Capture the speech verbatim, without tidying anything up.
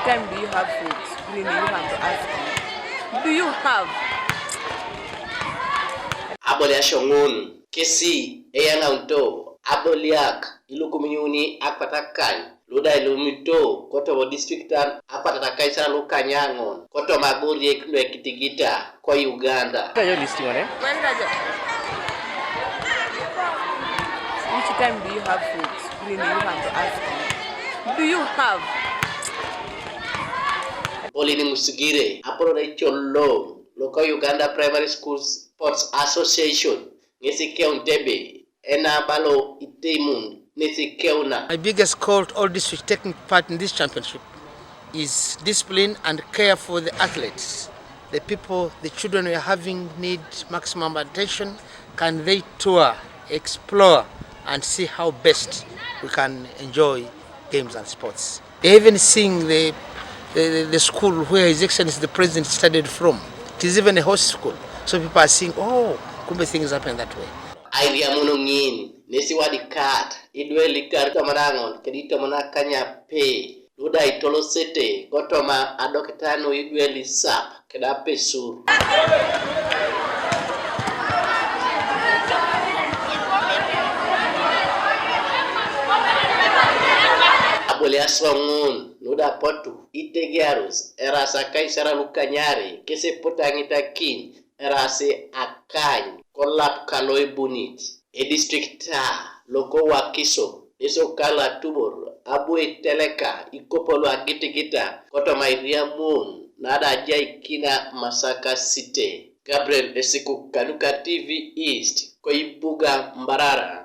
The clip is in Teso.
Time do you have food? Really, you have to ask me. Do you have? Aboliasio ŋun kesi eyanauto aboliak ilukuminyuni akwatakany luda ilumito kotomo distriktan akwatakany sana lukanyaŋon kotomo aboriek luekitigita ko Uganda. Kayo listing one. When does it? Which time do you have food? Really, you have to ask me. Do you have? Bolini Musigire apolore coloŋ loko Uganda Primary Schools Sports Association ŋesi keunte ebe enabalo iteimun nesi keuna. My biggest call to all districts taking part in this championship is discipline and care for the athletes. The people, the children we are having need maximum attention. Can they tour, explore, and see how best we can enjoy games and sports? They even seeing the, the, the school where His Excellency the President studied from. It is even a host school. So people are seeing, oh, kumbe things happen that way. Airia munuŋin nesi wadikat idwe likar tomanaŋon kedi tomana kanyape luda itolosete kotoma adokitanu idwe lisap keda pesur. Aboliasio ŋun luda potu itegiarus erasa kaisara lukanyare keseputaŋitakin erasi akany kolap kaloibunit. Edistrikta loko Wakiso esokala tubor abu iteleka ikopo luagitigita kotoma iriamun nada ajaikina Masaka City. Gabriel Esiku kanuka T V East koibuga Mbarara.